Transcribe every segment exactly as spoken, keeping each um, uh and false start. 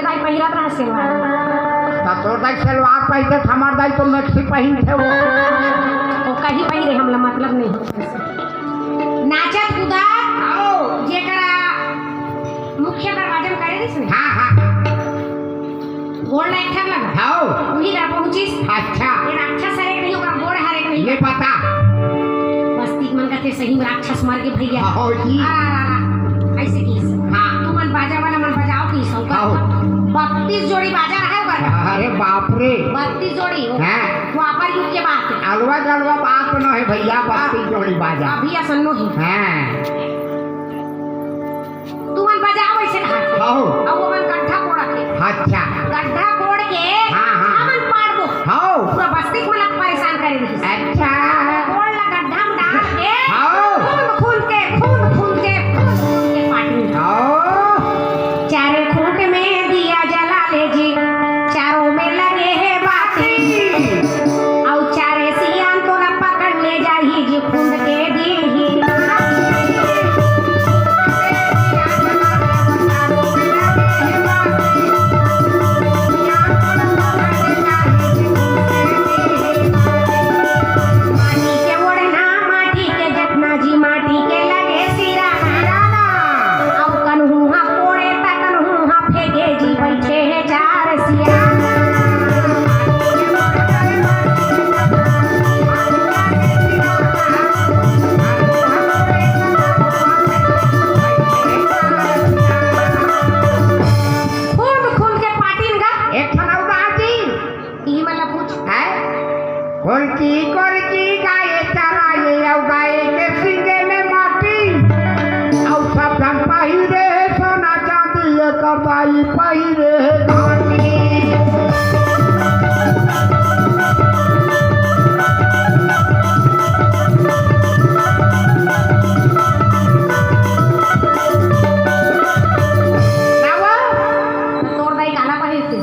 दाई पहिरत रहा सलवार। त तोर दाई सलवार पहिरथे, हमर दाई तो मैक्सी पहिरथे वो। वो कहीं पहिरे, हमला मतलब नहीं। नाचत कूदत आओ। जेकरा मुख्य दरवाजा में करे रहिस ने। हाँ, हाँ। गोड़ ला एक ठन लगा। आओ। उही ला पहुंचिस। अच्छा। ये राक्षस हरे के नहीं, ओकर गोड़ हरे के नहीं। ये पता। बस्ती के मन कथे सही में राक्षस मर गे भैया। हाँ, जी। आ, आ, आ, आ, ऐसे किस। हाँ। तुमन बाजा वाला मन बजाओ किस, ओकर आओ। बत्तीस जोड़ी बाजा रहा ओकर। अरे बाप रे। बत्तीस जोड़ी हो। हाँ। द्वापर युग के बात है। अलवा जलवा बात न है भैया, बत्तीस जोड़ी बाजा। अभी असन नो है। हाँ। तुमन बजाओ ऐसे कहा के। हौ। अब वो मन गड्ढा कोड़ा के। अच्छा। गड्ढा कोड़ के हाँ, हाँ। हमन पाड़बो। हौ। पूरा बस्ती के मन परेशान करे रहिस। अच्छा। कोड़ ला गड्ढा में डाल के हौ। खूंद खूंद के, खूंद खूंद के, खूंद खूंद के पाटी। हौ। चारे खूंट में दिया जला ले जी, चारों में लगे है बाती। अउ चारे सियान तोला पकड़ ले जाही जी, खूंद के दीही। माटी के ओढ़ना, माटी के जतना जी, माटी के लगे सिराना। अउ कनहू हा कोड़े त कनहू हा फेंके जी, बैठे हे चार सियान। खूंद खूंद के पाटिन गा। एक ठन अउ गा जी। इही मन ला पूछ। हैं? कोरकी कोरकी गाय चराए, अउ गाय के सींगे में माटी। अउ सब झन पहिरे सोना चांदी, एकर दाई पहिरे घाटी। तोर दाई काला पहिरथे?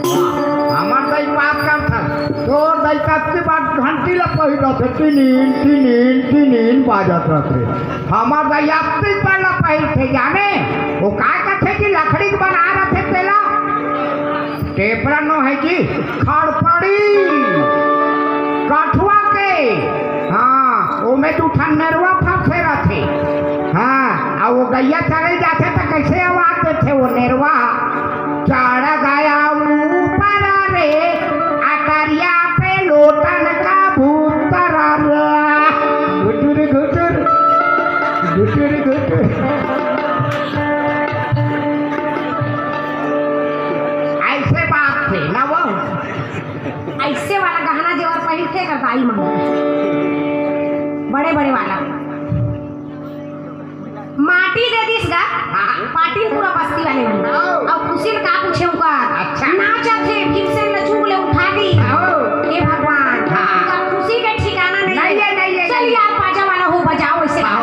हमर दाई बात करथन। तोर दाई कतकी बार घंटी ला पहिरत हे, टिनिन, टिनिन, टिनिन बाजत रथे। हमर दाई अतकी बार ला पहिरथे, जाने? वो काय कथे कि लकड़ी के बना रथे तेला? टेपरा नो है कि खड़पड़ी, कठुआ के। हाँ, ओमे दू ठन नेरवा फंसे रथे। हाँ, अउ वो गैया चरे जाथे त कैसे आवाज देथे वो नेरवा? चढ़ गया ऊपर रे, अटरिया पे लोटन का भूतर रे। घुटुर घुटुर, घुटुर घुटुर। ऐसे बात थे ना वो। ऐसे वाला गहना जेवर पहिरथे कर दाई मन। बड़े बड़े वाला। माटी दे दिस गा, हाँ। पाटिन पूरा बस्ती वाले मन। हाँ। अउ खुशी ल का पूछे उकर। अच्छा। नाचत हे, भीमसेन ल चुंग ले उठा दी। हाँ। हे भगवान, हाँ। उकर खुशी के ठिकाना नहीं नहीं है, है। नहीं है, चल नहीं। यार, बाजा वाला हो, बजाओ इसे। हाँ।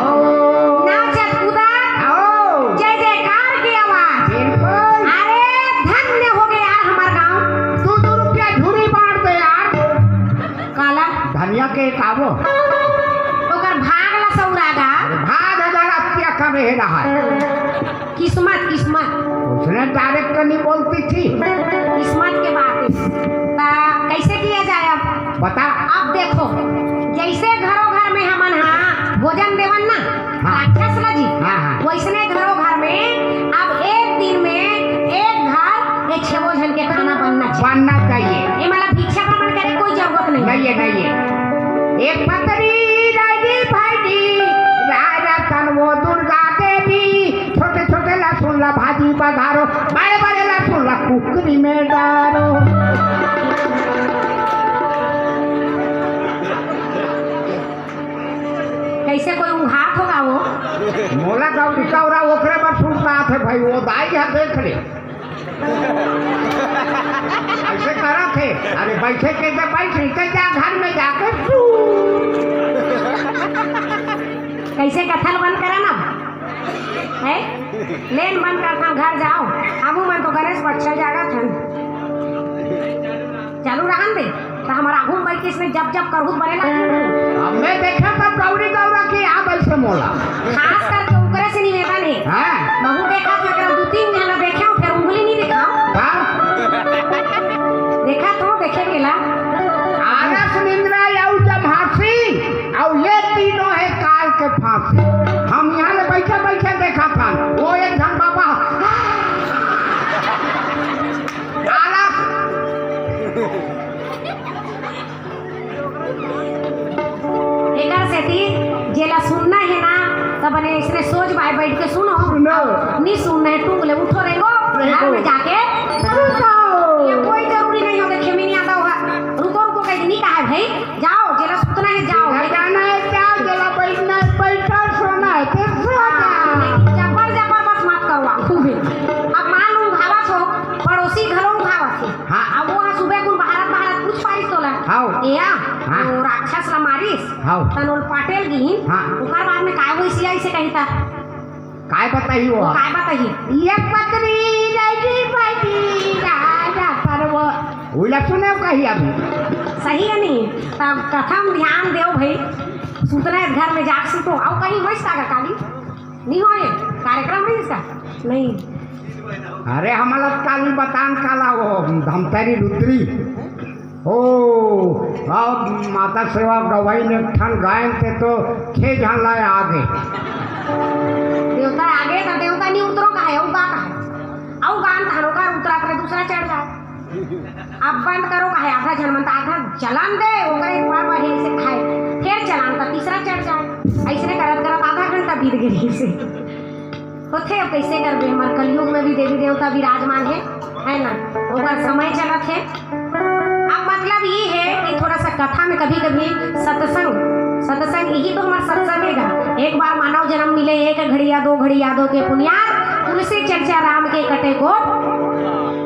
नाचत कूदत, हाँ। जय जयकार के आवाज। बिल्कुल। अरे, धन्य हो गए यार हमार गाँव। दू दू रुपया झूरी बांट दे यार। काला? धनिया के काबो। ओकर भाग ला सौरा गा। भाग हजार अतिया कमे हे रहा है। किस्मत, किस्मत। उसने डायरेक्ट तो नहीं बोलती थी। किस्मत के बात है। ता कैसे किया जाए अब? बता। अब देखो, जैसे घरों घर में हमन हा भोजन देवन ना, हाँ। राक्षस ला जी, हाँ, हाँ। वैसने घरों घर में अब एक दिन में एक घर ये छेवो झन के खाना बनना चाहिए। बनना चाहिए। ये मतलब भिक्षा भ्रमण करे कोई जरूरत नहीं। नहीं है, नहीं है। एक पतरी राजी भाई जी, राय रतन वो दुर्गा देवी, छोटे छोटे लहसुन ला भाजी बघारो, बड़े बड़े लहसुन ला कुकरी में डारो। कैसे कोई उहात होगा वो? मोला गौरी कौरा ओकरे बर सुनता थे भाई, वो दाई है, देख ले। ऐसे करा थे, अरे बैठे के तो बैठ, नहीं तो जा घर में जाके सू। कैसे कथा ल बंद करा ना, है? लेन बंद कर था, घर जाओ। हमू मन तो गणेश पक्ष जागा था। चालू रहन दे, त हमर आघू म बइठ के इसने जब जब करहू त बने लागही। अब मैं देखे तब गौरी गौरा के याद ऐसे मोला। खास करके ओकरे से निवेदन हे। हाँ। महू देखा तो एकरा दू तीन झन ला देखे हूँ, फिर उंगली नहीं दिखाओ। का? हाँ। तनोल पाटेल गिन। हाँ। ओकर बाद में काय होइस या इसे कही था? काय बताही वो? काय बताही? ये पत्री लगी बनी राजा पर वो। उला सुने कही अभी। सही है नहीं? तब कथा में ध्यान देव भाई। सुतना है घर में जाके सुतो। अउ कहीं होइस का काली? नहीं होए। कार्यक्रम नहीं इसका? नहीं। अरे हमला काली बतान काला वो धमतरी रुद्री। ओ, अब माता सेवा गवाई ने एक ठन गायन ते तो छह झन लाए आगे। देवता आगे तो देवता नहीं उतरो का है, अउ का का है? अउ गान थारो का उतरा करे दूसरा चढ़ जाए। अब बंद करो का है, आधा झन मन तो आधा चलान दे, ओकरे एक बार वही से खाए, फिर चलान का तीसरा चढ़ जाए। ऐसे करत करत आधा घंटा बीत गई से। होथे, अब कैसे करबे, हमर कलयुग में भी देवी देवता विराजमान है, है ना, ओकर समय चलत है। अब मतलब ये है कि थोड़ा सा कथा में कभी कभी सत्संग, सत्संग यही तो हमारा सत्संग है। एक बार मानव जन्म मिले, एक घड़ी या दो घड़ी यादों के पुनियार, तुलसी चर्चा राम के कटे गोट।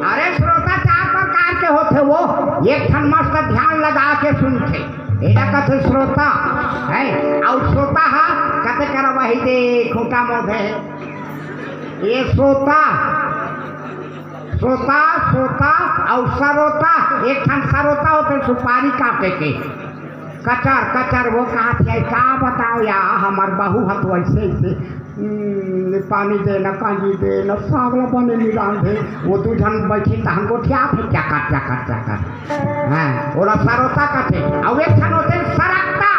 अरे श्रोता चार प्रकार के होथे वो, एक ठन मस्त ध्यान लगा के सुनथे, एला कथे श्रोता, है, अउ श्रोता हा कथे कर वही दे खूंटा मोधे, ये सोता, सोता, सोता अउ सरोता, एक ठन सरोता होथे सुपारी काटे के, कचर, कचर, वो कहा थे, का बताओ या, हमर बहू ह तो ऐसे, ऐसे, हम्म, पानी दे न, कांजी दे न, साग ल बने नहीं रांधे, वो दू झन बैठे तहन गोठिया थे, क्या कर, क्या कर, क्या कर। हाँ, ओला सरोता कथे, अउ एक ठन होथे सरकता।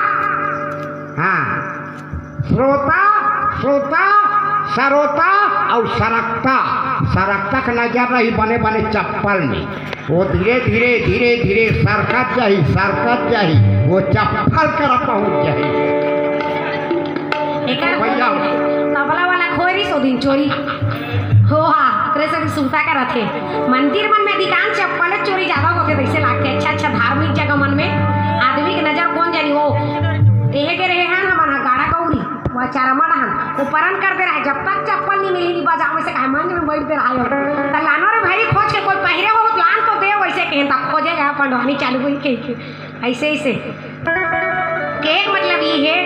हाँ, श्रोता, श्रोता, सरोता अउ सरकता। सरकता के नजर रही बने बने चप्पल में। वो धीरे धीरे, धीरे धीरे सरकत जाही, सरकत जाही, वो चप्पल करा पहुंच जाही। एकर भैया। तबला वाला खोरी सो दिन चोरी। हो हा, ओकरे से भी सुनता का रथे। मंदिर मन में अधिकांश चप्पल चोरी ज्यादा होथे, तैसे लागथे। अच्छा, अच्छा धार्मिक जगह मन में आदमी के नजर कौन जानी हो। एहे के रहे हन हमन ह गाड़ा कौरी, वो चारा मड़ा हन, वो परन कर दे रहे, जब तक चप्पल नहीं मिली, नहीं बजावे से कहे मंच में बैठ दे रहा हो। त लानो रे भाई, खोज के कोई पहिरे हो, लान तो दे, वैसे कहे, त खोजे गया पंडवानी चालू हुई कह के, ऐसे, ऐसे। के मतलब ये है,